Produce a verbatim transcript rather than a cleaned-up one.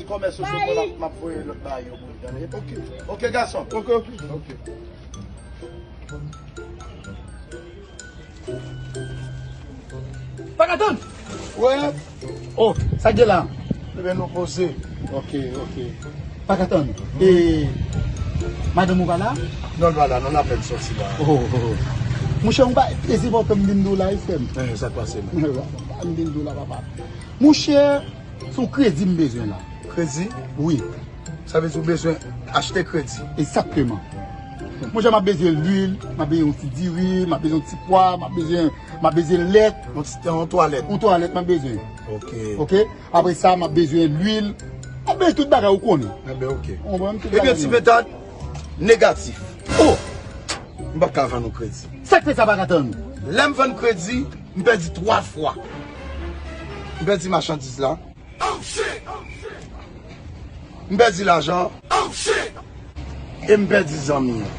Kòmès yo sot, mwen m ap, m ap voye lòt bagay yo pou li, tande? Ok. Ok, gason. Ok, ok. Ok. Pa ka tann! Wè. Oh, sa k gen la? Ebyen, nou poze. Ok, ok. Pa ka tann. E madanm ou pa la? Non, l pa la, non, l apèn sòti la. Oh, oh, oh. Monchè, ou pa, e se pòtan m vin di w la, wi, frè m. Eh, sa k pase, men? M vin di w la, papa. Monchè, se yon kredi m bezwen la. Kredi? Wi. Sa vle di ou bezwen achte kredi? Egzakteman. Monchè, m ap bezwen lwil, m ap bezwen yon ti diri, m ap bezwen yon ti pwa, m ap bezwen, m ap bezwen lèt. Yon ti, yon twalèt. Yon twalèt m ap bezwen. Ok. Ok? Apre sa, m ap bezwen lwil. M ap bezwen tout bagay ou konnen. Enben, ok. Ou konprann? Tout bagay. Ebyen, ti pentad, negatif. Oh! M p ap ka vann ou kredi. Sa k fè sa pa ka tann? Lè m vann kredi, m pèdi twa fwa. M pèdi machandiz la. M pèdi lajan. E m pèdi zanmi an.